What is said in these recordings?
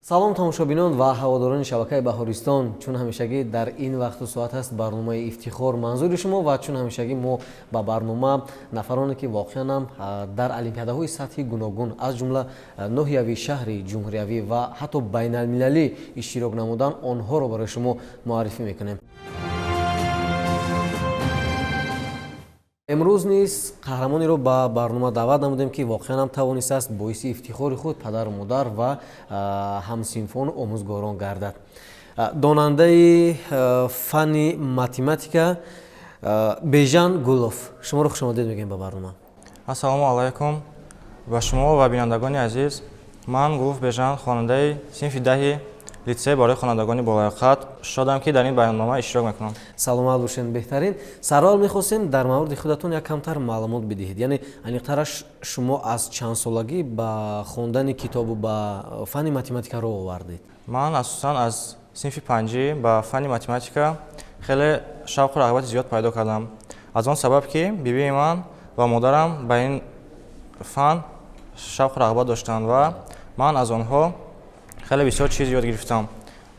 Салом, тамошобинон ва ҳаводорони шабакаи Баҳористон. Чун ҳамешагӣ дар ин вақту соат аст барномаи «Ифтихор» манзури шумо ва чун ҳамешагӣ мо ба барнома нафароне, ки воқеан ҳам дар олимпиадаҳои сатҳи гуногун, аз ҷумла ноҳиявӣ, шаҳрӣ, ҷумҳуриявӣ ва ҳатто байналмилалӣ иштирок намуданд, онҳоро барои шумо муаррифӣ мекунем. Имрӯз низ қаҳрамонеро ба барнома даъват намудем, ки воқеан ҳам тавонистааст боиси ифтихори худ, падару модар ва ҳамсинфону омӯзгорон гардад. Донандаи фанни математика Бежан Гулов. Шуморо хушомадед мегӯем ба барнома. Ассалому алайкум ба шумо ва бинандагони азиз. Ман Гулов Бежан, хонандаи синфи 10 литсей барои хонандагони болаёқат. Шодам, ки дар ин барнома иштирок мекунам. Саломат бошед, беҳтарин. Сараввал мехостем дар мавриди худатон як камтар маълумот бидиҳед, яъне аниқтараш, шумо аз чанд солагӣ ба хондани китобу ба фанни математика роҳ овардед? Ман асосан аз синфи 5 ба фанни математика хеле шавқу рағбати зиёд пайдо кардам, аз он сабаб, ки бибии ман ва модарам ба ин фан шавқу рағбат доштанд ва ман аз онҳо хеле бисёр чиз ёд гирифтам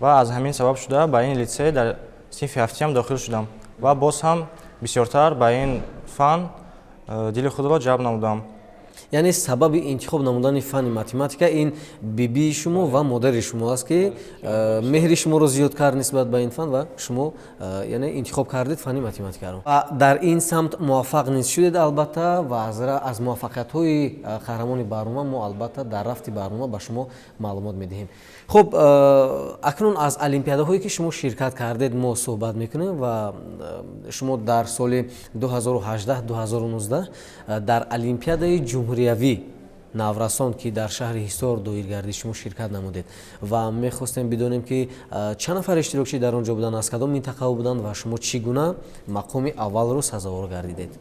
ва аз ҳамин сабаб шуда ба ин литсей дар синфи 7-ам дохил шудам ва боз ҳам бисёртар ба ин фан дили худро ҷалб намудам. Яъне сабаби интихоб намудани фанни математика ин бибии шумо ва модари шумо аст, ки меҳри шуморо зиёд кард нисбат ба ин фан ва шумо яъне интихоб кардед фанни математикаро ва дар ин самт муваффақ низ шудед албатта. Ва аз муваффақиятҳои қаҳрамони барнома мо албатта дар рафти барнома ба шумо маълумот медиҳем. Хуб, акнун аз олимпиадаҳое, ки шумо ширкат кардед, мо суҳбат мекунем ва шумо дар соли 2018-2019 дар олимпиадаи ҷумҳуриявӣ наврасон, ки дар шаҳри Ҳисор доир гардид, шумо ширкат намудед ва мехостем бидонем, ки чанд нафар иштирокчӣ дар он ҷо буданд, аз кадом минтақаҳо буданд ва шумо чӣ гуна мақоми аввалро сазовор гардидед.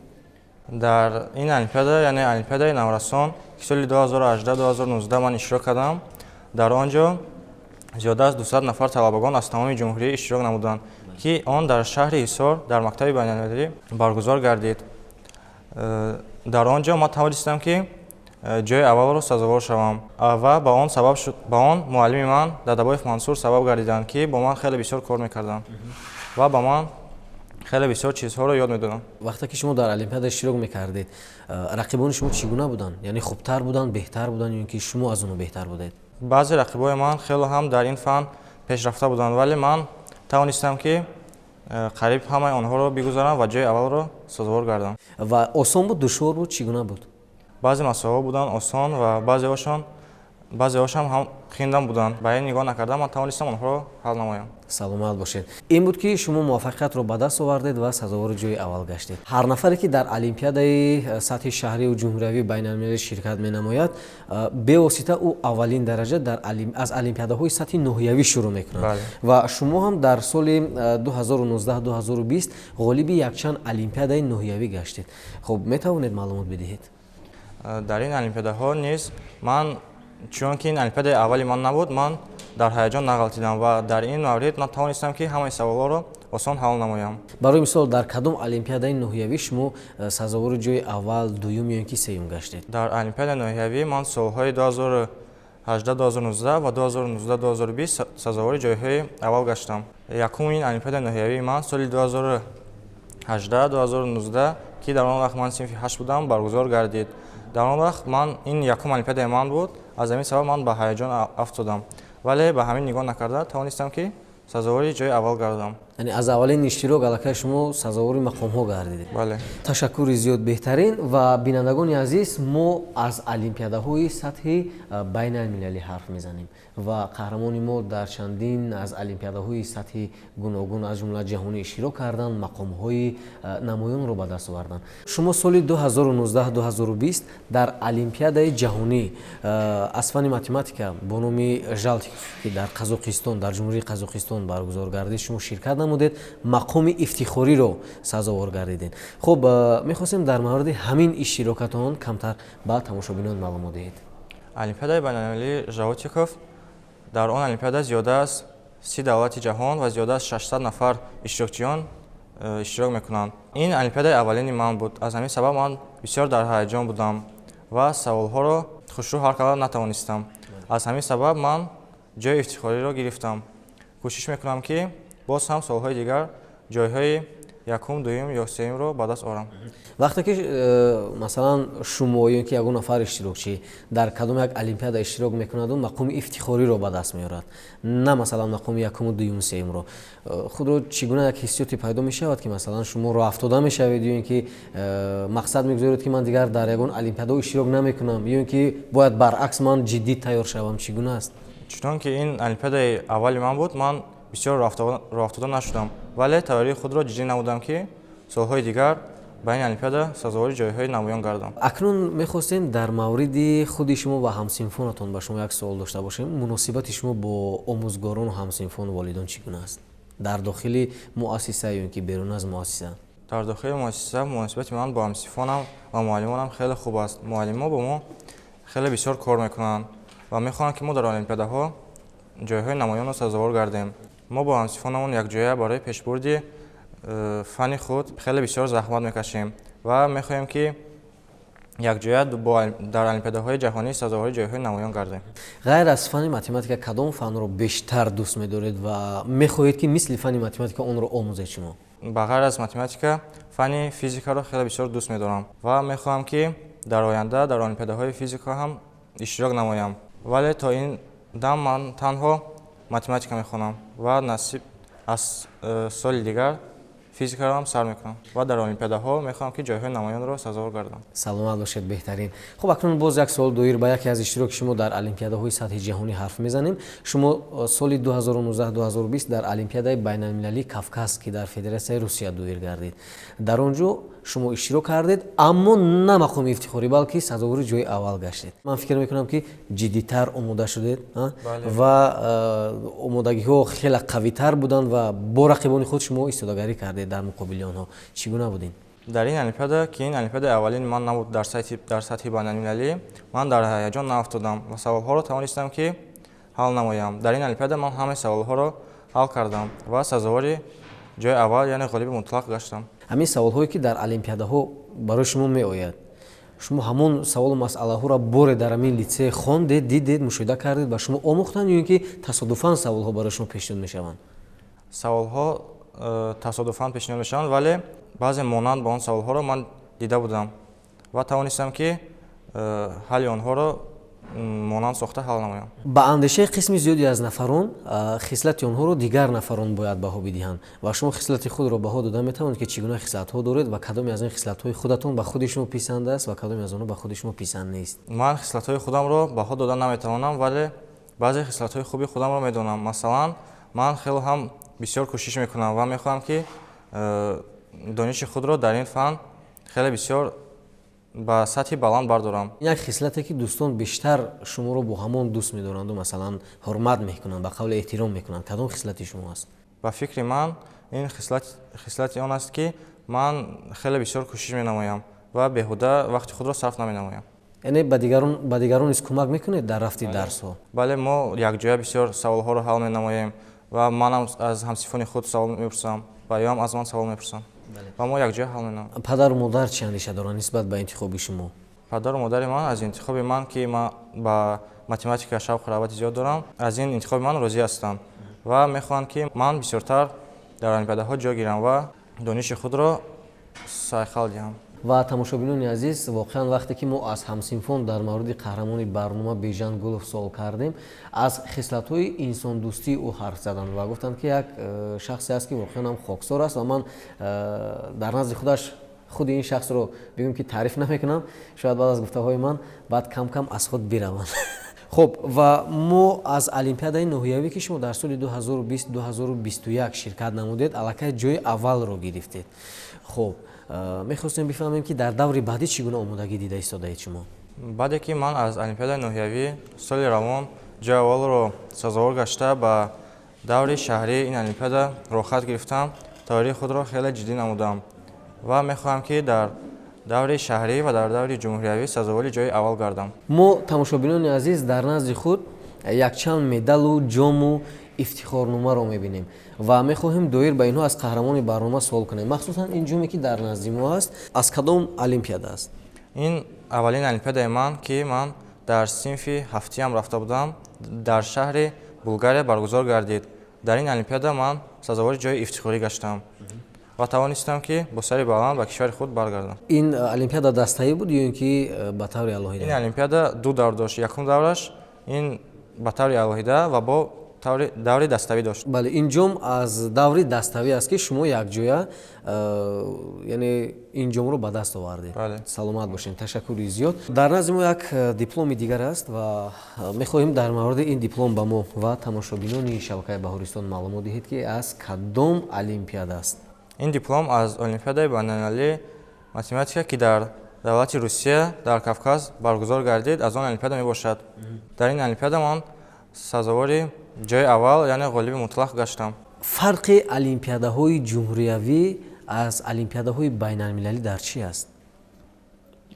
Дар ин олимпиада, яъне олимпиадаи наврасон, ки соли 2018-2019 ман иштирок кардам, дар он ҷо зиёда аз 200 нафар талабагон аз тамоми ҷумҳурӣ иштирок намуданд, ки он дар шаҳри Ҳисор дар мактаби байналмилалӣ баргузор гардид. Дар он ҷо ман тавонистам, ки ҷои аввалро сазовор шавам ва ба он сабаб шуд, ба он муаллими ман Дадабоев Мансур сабаб гардиданд, ки бо ман хеле бисёр кор мекарданд ва ба ман хеле бисёр чизҳоро ёд медоданд. Вақте ки шумо дар олимпиада иштирок мекардед, рақибони шумо чӣ гуна буданд? Яъне хубтар буданд, беҳтар буданд ё ин ки шумо аз онҳо беҳтар будед? Баъзе рақибои ман хеле ҳам дар ин фан пешрафта буданд, вале ман тавонистам, ки қариб ҳамаи онҳоро бигузарам ва ҷои аввалро сазовор гардам. Ва осон буд, душвор буд, чӣ гуна буд? Баъзе масъалаҳо буданд осон ва баъзеҳошам ҳам қиндам буданд. Ба ин нигоҳ накарда, ман тавонистам онҳоро ҳал намоям. Саломат бошед. Ин буд, ки шумо муваффақиятро ба даст овардед ва сазовори ҷои аввал гаштед. Ҳар нафаре, ки дар олимпиадаи сатҳи шаҳриву ҷумҳуриявӣ, байналмилалӣ ширкат менамояд, бевосита ӯ аввалин дараҷа аз олимпиадаҳои сатҳи ноҳиявӣ шурӯъ мекунад ва шумо ҳам дар соли 2019-2020 ғолиби якчанд олимпиадаи ноҳиявӣ гаштед. Хуб, метавонед маълумот бидиҳед? Дар ин олимпиадаҳо низ ман, чун ки ин олимпиадаи аввали ман набуд, ман дар ҳаяҷон нағалтидам ва дар ин маврид ман тавонистам, ки ҳамаи саволҳоро осон ҳал намоям. Барои мисол, дар кадом олимпиадаи ноҳиявӣ шумо сазовори ҷои аввал, дуюм ё ин ки сеюм гаштед? Дар олимпиадаи ноҳиявӣ ман солҳои 2018-2019 ва 2019-2020 сазовори ҷойҳои аввал гаштам. Якум ин олимпиадаи ноҳиявии ман соли 2018-2019, ки дар он вақт ман синфи 8 будам, баргузор гардид. Дар он вақт ман ин якум олимпиадаи ман буд, аз ҳамин сабаб ман ба ҳаяҷон афтодам, вале ба ҳамин нигоҳ накарда тавонистам, ки сазовори ҷои аввал гардам. Яъне аз аввалин иштирок аллакай шумо сазовори мақомҳо гардидед. Бале. Ташаккури зиёд, беҳтарин. Ва бинандагони азиз, мо аз олимпиадаҳои сатҳи байналмилалӣ ҳарф мезанем ва қаҳрамони мо дар чандин аз олимпиадаҳои сатҳи гуногун, аз ҷумла ҷаҳонӣ иштирок карданд, мақомҳои намоёнро ба даст оварданд. Шумо соли 2019-2020 дар олимпиадаи ҷаҳонӣ аз фанни математика бо номи Жалтиков, ки дар Қазоқистон, дар Ҷумҳурии Қазоқистон баргузор гардид, шумо ширкат намудед, мақоми ифтихориро сазовор гардидед. Хуб, мехостем дар мавриди ҳамин иштирокатон камтар ба тамошобинон маълумот диҳед. Олимпиадаи байналмилалии Жаутиков, дар он олимпиада зиёда аз 30 давлати ҷаҳон ва зиёда аз 600 нафар иштирокчиён иштирок мекунанд. Ин олимпиадаи аввалини ман буд, аз ҳамин сабаб ман бисёр дар ҳаяҷон будам ва саволҳоро хушрӯ ҳал карда натавонистам. Аз ҳамин сабаб ман ҷои ифтихориро гирифтам. Кӯшиш мекунам, ки боз ҳам солҳои дигар ҷойҳои якум, дуюм ё сеюмро ба даст орам. Вақте ки масалан шумо ё ки ягон нафар иштирокчӣ дар кадом як олимпиада иштирок мекунаду мақоми ифтихориро ба даст меорад, на масалан мақоми якуму, дуюму, сеюмро, худро чӣ гуна як ҳиссиёте пайдо мешавад, ки масалан шумо роҳафтода мешавед ё ин ки мақсад мегузоред, ки ман дигар дар ягон олимпиадао иштирок намекунам, ё ин ки бояд баръакс ман ҷиддӣ тайёр шавам? Чӣ гуна аст? Чунон ки ин олимпиадаи аввали ман буд, ман бисёр роҳафтода нашудам, вале тайёрии худро ҷиддӣ намудам, ки солҳои дигар ба ин олимпиада сазовори ҷойҳои намоён гардам. Акнун мехостем дар мавриди худи шумо ва ҳамсинфонатон ба шумо як суол дошта бошем. Муносибати шумо бо омӯзгорону ҳамсинфону волидон чӣ гуна аст дар дохили муассиса ё ин ки берун аз муассиса? Дар дохили муассиса муносибати ман бо ҳамсинфонам ва муаллимонам хеле хуб аст. Муаллимҳо бо мо хеле бисёр кор мекунанд ва мехоҳанд, ки мо дар олимпиадаҳо ҷойҳои намоёнро сазовор гардем. Мо бо ҳамсинфонамон якҷоя барои пешбурди фанни худ хеле бисёр заҳмат мекашем ва мехоҳем, ки якҷоя дар олимпиадаҳои ҷаҳонӣ сазовори ҷойҳои намоён гардем. Ғайр аз фанни математика кадом фанро бештар дӯст медоред ва мехоҳед, ки мисли фанни математика онро омӯзед шумо? Ба ғайр аз математика фанни физикаро хеле бисёр дӯст медорам ва мехоҳам, ки дар оянда дар олимпиадаҳои физика ҳам иштирок намоям, вале то ин дам ман танҳо математика мехонам ва насиб аз соли дигар физикаро ҳам сар мекунам ва дар олимпиадаҳо мехоҳам, ки ҷойҳои намоёнро сазовор гардам. Саломат бошед, беҳтарин. Хуб, акнун боз як суол доир ба яке аз иштироки шумо дар олимпиадаҳои сатҳи ҷаҳонӣ ҳарф мезанем. Шумо соли 2019-2020 дар олимпиадаи байналмилалии Кавказ, ки дар Федератсияи Русия доир гардид, дар он ҷо шумо иштирок кардед, аммо на мақоми ифтихорӣ, балки сазовори ҷои аввал гаштед. Ман фикр мекунам, ки ҷиддитар омода шудед ва омодагиҳо хеле қавитар буданд ва бо рақибони худ шумо истодагарӣ кардед. Дар муқобили онҳо чӣ гуна будем? Дар ин олимпиада, ки ин олимпиадаи аввалини ман набуд дар сатҳи байналмилалӣ, ман дар ҳаяҷон наафтодам ва саволҳоро тавонистам, ки ҳал намоям. Дар ин олимпиада ман ҳамаи саволҳоро ҳал кардам ва сазовори ҷои аввал, яъне ғолиби мутлақ гаштам. Ҳамин саволҳое, ки дар олимпиадаҳо барои шумо меояд, шумо ҳамон саволу масъалаҳоро боре дар ҳамин литсей хондед, дидед, мушоҳида кардед, ба шумо омӯхтанд ё ин ки тасодуфан саволҳо барои шумо пешниҳод мешаванд? Саволҳо тасодуфан пешниҳод мешаванд, вале баъзе монанд ба он саволҳоро ман дида будам ва тавонистам, ки ҳалли онҳоро монанд сохта ҳал намоям. Ба андешаи қисми зиёде аз нафарон, хислати онҳоро дигар нафарон бояд баҳо бидиҳанд ва шумо хислати худро баҳо дода метавонед, ки чӣ гуна хислатҳо доред ва кадоме аз ин хислатҳои худатон ба худи шумо писанд аст ва кадоме аз онҳо ба худи шумо писанд нест? Ман хислатҳои худамро баҳо дода наметавонам, вале баъзе хислатҳои хуби худамро медонам. Масалан, ман хеле ҳам бисёр кӯшиш мекунам ва мехоҳам, ки дониши худро дар ин фан хеле бисёр ба сатҳи баланд бардорам. Як хислате, ки дӯстон бештар шуморо бо ҳамон дӯст медоранду, масалан, ҳурмат мекунанд, ба қавли эҳтиром мекунанд, кадом хислати шумо аст? Ба фикри ман, ин хислати он аст, ки ман хеле бисёр кӯшиш менамоям ва беҳуда вақти худро сарф наменамоям. Яъне ба дигарон низ кӯмак мекунед дар рафти дарсҳо? Бале, мо якҷоя бисёр саволҳоро ҳал менамоем ва манам аз ҳамсинфони худ савол мепурсам ва ёам аз ман савол мепурсанд ва мо якҷоя ҳал менамоем. Падару модар чӣ андеша доранд нисбат ба интихоби шумо? Падару модари ман аз интихоби ман, ки ман ба математика шавқу рағбати зиёд дорам, аз ин интихоби ман розӣ ҳастанд ва мехоҳанд, ки ман бисёртар дар олимпиадаҳо ҷой гирам ва дониши худро сайқал диҳам. Ва тамошобинони азиз, воқеан вақте ки мо аз ҳамсинфон дар мавриди қаҳрамони барнома Бежан Гулов суол кардем, аз хислатҳои инсондӯстии ӯ ҳарф заданд ва гуфтанд, ки як шахсе аст, ки воқеан ҳам хоксор аст. Ва ман дар назди худаш худи ин шахсро бигӯм, ки таъриф намекунам, шояд баъд аз гуфтаҳои ман баъд кам кам аз худ бираванд. Хуб, ва мо аз олимпиадаи ноҳиявӣ, ки шумо дар соли 2020-2021 ширкат намудед, аллакай ҷои аввалро гирифтед. Хуб, мехостем бифаҳмем, ки дар даври баъдӣ чӣ гуна омодагӣ дида истодаед шумо? Баъде ки ман аз олимпиадаи ноҳиявӣ соли равон ҷои аввалро сазовор гашта, ба даври шаҳрии ин олимпиада роҳхат гирифтам, тайёрии худро хеле ҷиддӣ намудам ва мехоҳам, ки дар даври шаҳрӣ ва дар даври ҷумҳуриявӣ сазовори ҷои аввал гардам. Мо, тамошобинони азиз, дар назди худ якчанд медалу ҷому ифтихорномаро мебинем ва мехоҳем доир ба инҳо аз қаҳрамони барнома суол кунем. Махсусан ин ҷоме, ки дар назди мо аст, аз кадом олимпиада аст? Ин аввалин олимпиадаи ман, ки ман дар синфи ҳафтиам рафта будам, дар шаҳри Булгария баргузор гардид. Дар ин олимпиада ман сазовори ҷои ифтихорӣ гаштам ва тавонистам, ки бо сари баланд ба кишвари худ баргардам. Ин олимпиада дастаӣ буд ё ин ки ба таври алоҳида? Ин олимпиада ду давр дошт. Якум давраш ин ба таври алоҳида ва бо даври daставӣ дошт. Бале, ин ҷом аз даври daставӣ аст, ки шумо якҷоя яъне ин ҷомро ба даст овардед. Саломат бошед, ташаккури зиёд. Дар назди мо як дипломи дигар аст ва мехоҳем дар мавриди ин диплом ба мо ва тамошобинони шабакаи Баҳористон маълумот диҳед, ки аз кадом олимпиада аст. Ин диплом аз олимпиадаи байналмилалии математика, ки дар давлати Русия дар Кавказ баргузор гардид, аз он олимпиада мебошад. Дар ин олимпиада ман сазовори ҷои аввал, яъне ғолиби мутлақ гаштам. Фарқи олимпиадаҳои ҷумҳуриявӣ аз олимпиадаҳои байналмилалӣ дар чӣ аст?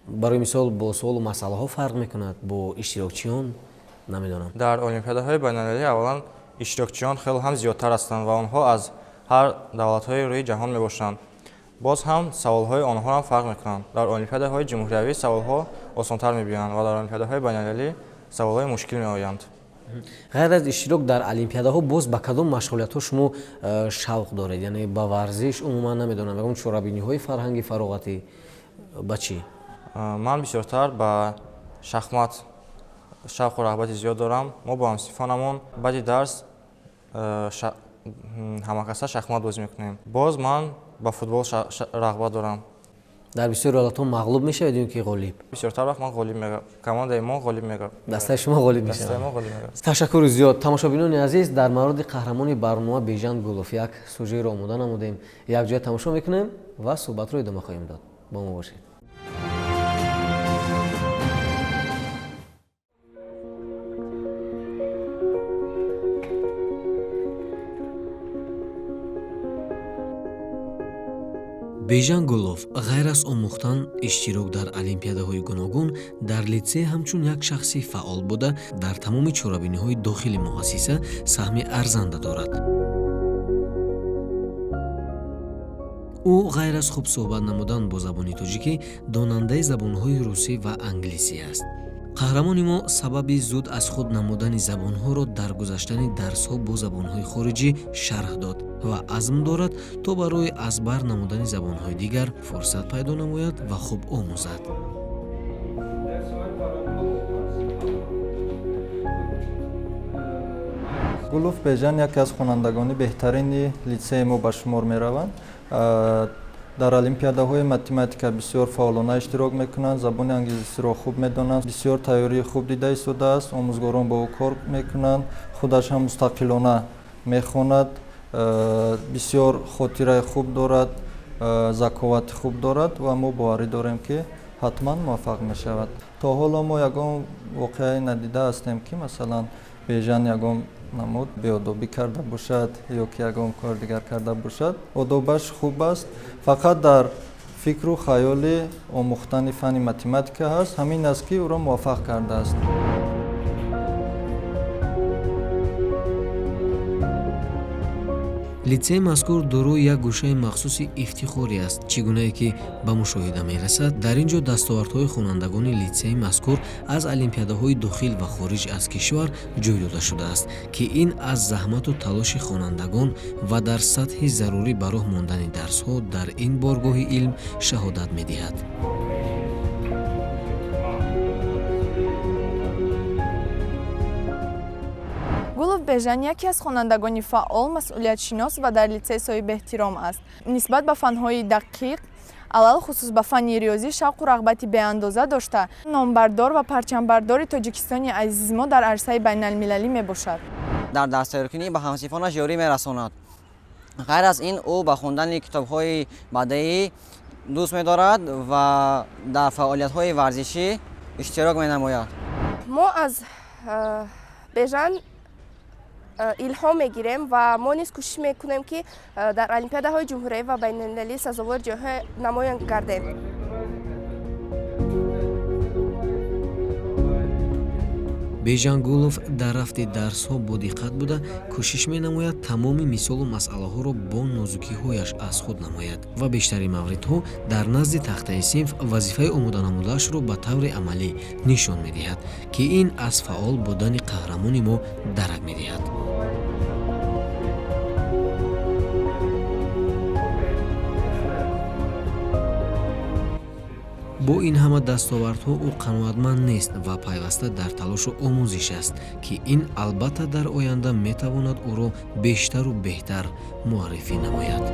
Барои мисол, бо суолу масъалаҳо фарқ мекунад, бо иштирокчиён, намедонам. Дар олимпиадаҳои байналмилалӣ аввалан иштирокчиён хеле ҳам зиёдтар ҳастанд ва онҳо аз ҳар давлатҳои рӯи ҷаҳон мебошанд. Боз ҳам саволҳои онҳо ҳам фарқ мекунанд. Дар олимпиадаҳои ҷумҳуриявӣ саволҳо осонтар мебиёянд ва дар олимпиадаҳои байналмилалӣ саволҳои мушкил меоянд. Ғайр аз иштирок дар олимпиадаҳо боз ба кадом машғулиятҳо шумо шавқ доред? Яъне ба варзиш умуман, намедонам, ягон чорабиниҳои фарҳанги фароғатӣ, ба чӣ? Ман бисёртар ба шахмат шавқу рағбати зиёд дорам. Мо бо ҳамсинфонамон баъди дарс ҳамакаса шахмат бозӣ мекунем. Боз ман ба футбол рағбат дорам. Дар бисёр ҳолатҳо мағлуб мешавед ё ки ғолиб? Бисёртар вақт ман ғолиб мегардам. Командаи мо ғолиб мегардад. Дастаи шумо ғолиб мешавад. Ташаккури зиёд. Тамошобинони азиз, дар мавриди қаҳрамони барнома Бежан Гулов як сужеро омода намудем. Якҷоя тамошо мекунем ва суҳбатро идома хоҳем дод. Бо мо бошед. Бежан Гулов ғайр аз омӯхтан, иштирок дар олимпиадаҳои гуногун дар литсей ҳамчун як шахси фаъол буда, дар тамоми чорабиниҳои дохили муассиса саҳми арзанда дорад. Ӯ ғайр аз хуб суҳбат намудан бо забони тоҷикӣ, донандаи забонҳои русӣ ва англисӣ аст. Қаҳрамони мо сабаби зуд аз худ намудани забонҳоро дар гузаштани дарсҳо бо забонҳои хориҷӣ шарҳ дод ва азм дорад, то барои аз бар намудани забонҳои дигар фурсат пайдо намояд ва хуб омӯзад. Гулов Бежан яке аз хонандагони беҳтарини литсеи мо ба шумор мераванд. Дар олимпиадаҳои математика бисёр фаъолона иштирок мекунанд, забони англисиро хуб медонанд, бисёр тайёрии хуб дида истодааст, омӯзгорон бо ӯ кор мекунанд, худаш ҳам мустақилона мехонад, бисёр хотираи хуб дорад, заковати хуб дорад ва мо боварӣ дорем, ки ҳатман муваффақ мешавад. То ҳоло мо ягон воқеае надида ҳастем, ки масалан Бежан ягон намуд беодобӣ карда бошад ё ки ягон кор дигар карда бошад. Одобаш хуб аст, фақат дар фикру хаёли омӯхтани фанни математика ҳаст. Ҳамин аст, ки ӯро муваффақ кардааст. Литсеи мазкур дорои як гӯшаи махсуси ифтихорӣ аст, чӣ гунае ки ба мушоҳида мерасад. Дар ин ҷо дастовардҳои хонандагони литсеи мазкур аз олимпиадаҳои дохил ва хориҷ аз кишвар ҷой дода шудааст, ки ин аз заҳмату талоши хонандагон ва дар сатҳи зарурӣ ба роҳ мондани дарсҳо дар ин боргоҳи илм шаҳодат медиҳад. Гулов Бежан яке аз хонандагони фаъол, масъулиятшинос ва дар литсей соҳибэҳтиром аст. Нисбат ба фанҳои дақиқ, алалхусус ба фанни риёзӣ шавқу рағбати беандоза дошта, номбардор ва парчамбардори Тоҷикистони азизи мо дар арсаи байналмилалӣ мебошад. Дар дарстайёркунӣ ба ҳамсинфонаш ёрӣ мерасонад. Ғайр аз ин, ӯ ба хондани китобҳои бадеӣ дӯст медорад ва дар фаъолиятҳои варзишӣ иштирок менамояд. Мо аз Бежан илҳом мегирем ва мо низ кӯшиш мекунем, ки дар олимпиадаҳои ҷумҳуриявӣ ва байналмилалӣ сазовори ҷойҳо намоён гардем. Бежан Гулов дар рафти дарсҳо бодиққат буда, кӯшиш менамояд тамоми мисолу масъалаҳоро бо нозукиҳояш аз худ намояд ва бештари мавридҳо дар назди тахтаи синф вазифаи омоданамудаашро ба таври амалӣ нишон медиҳад, ки ин аз фаъол будани қаҳрамони мо дарак медиҳад. Бо ин ҳама дастовардҳо ӯ қаноатманд нест ва пайваста дар талошу омӯзиш аст, ки ин албатта дар оянда метавонад ӯро бештару беҳтар муаррифӣ намояд.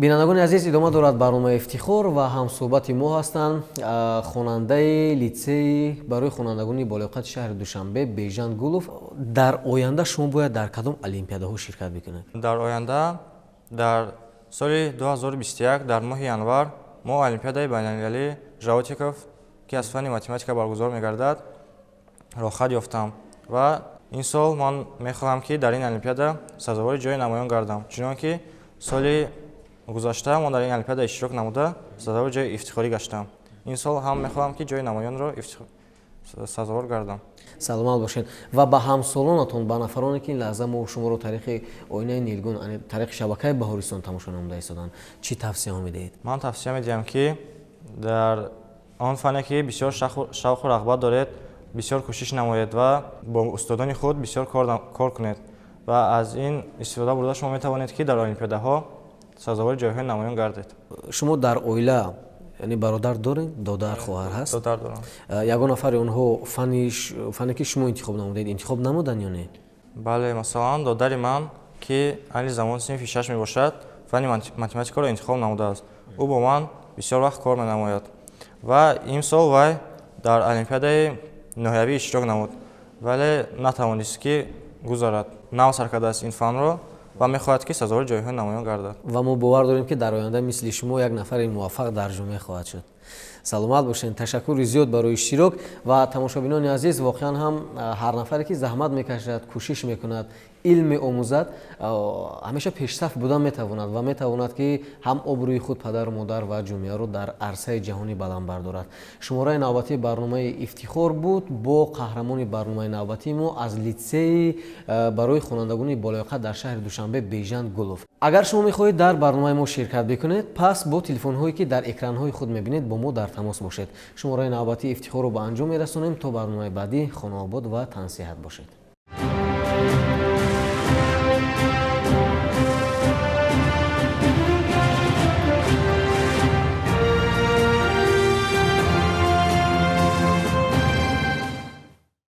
Бинандагони азиз, идома дорад барномаи Ифтихор ва ҳамсӯҳбати мо ҳастанд хонандаи литсеи барои хонандагони болаёқати шаҳри Душанбе Бежан Гулов. Дар оянда шумо бояд дар кадом олимпиадаҳо ширкат бикунед? Дар оянда дар соли 2021 дар моҳи январ мо олимпиадаи байналмилалии Жаутиков, ки аз фанни математика баргузор мегардад, роҳхат ёфтам ва ин сол ман мехоҳам, ки дар ин олимпиада сазовори ҷои намоён гардам, чунон ки соли гузашта ман дар ин олимпиада иштирок намуда сазовори ҷои ифтихорӣ гаштам. Ин сол ҳам мехоҳам, ки ҷои намоёнро сазовор гардам. Саломат бошед. Ва ба ҳамсолонатон, ба нафароне ки ин лаҳза мо шуморо тариқи оинаи нилгун, тариқи шабакаи Баҳористон тамошо намуда истоданд, чӣ тавсияҳо медиҳед? Ман тавсия медиҳам, ки дар он фане ки бисёр шавқу рағбат доред, бисёр кӯшиш намоед ва бо устодони худ бисёр кор кунед ва аз ин истифода бурда шумо метавонед, ки дар олимпиадаҳо сазовори ҷойҳои намоён гардед. Шумо дар оила, яъне бародар доред, додар, хоҳар ҳаст? Додар дорам. Ягон нафари онҳо фане ки шумо интихоб намудаед, интихоб намуданд ё не? Бале, масалан, додари ман, ки айни замон синфи 6 мебошад, фанни математикаро интихоб намудааст. Ӯ бо ман бисёр вақт кор менамояд ва имсол вай дар олимпиадаи ноҳиявӣ иштирок намуд, вале натавонист, ки гузарад. Нав сар кардааст ин фанро ва мехоҳад, ки сазовори ҷойҳои намоён гардад. Ва мо бовар дорем, ки дар оянда мисли шумо як нафари муваффақ дар ҷомеа хоҳад шуд. Саломат бошед. Ташаккури зиёд барои иштирок. Ва тамошобинони азиз, воқеан ҳам ҳар нафаре ки заҳмат мекашад, кӯшиш мекунад, илм меомӯзад, ҳамеша пешсаф будан метавонад ва метавонад, ки ҳам обрӯи худ, падару модар ва ҷомеаро дар арсаи ҷаҳонӣ баланд бардорад. Шумораи навбатии барномаи Ифтихор буд бо қаҳрамони барномаи навбатии мо аз литсеи барои хонандагони болаёқат дар шаҳри Душанбе Бежан Гулов. Агар шумо мехоҳед дар барномаи мо ширкат бикунед, пас бо телефонҳое ки дар экранҳои худ мебинед бо мо дар тамос бошед. Шумораи навбатии Ифтихорро ба анҷом мерасонем. То барномаи баъдӣ хонаобод ва тансиҳат бошед.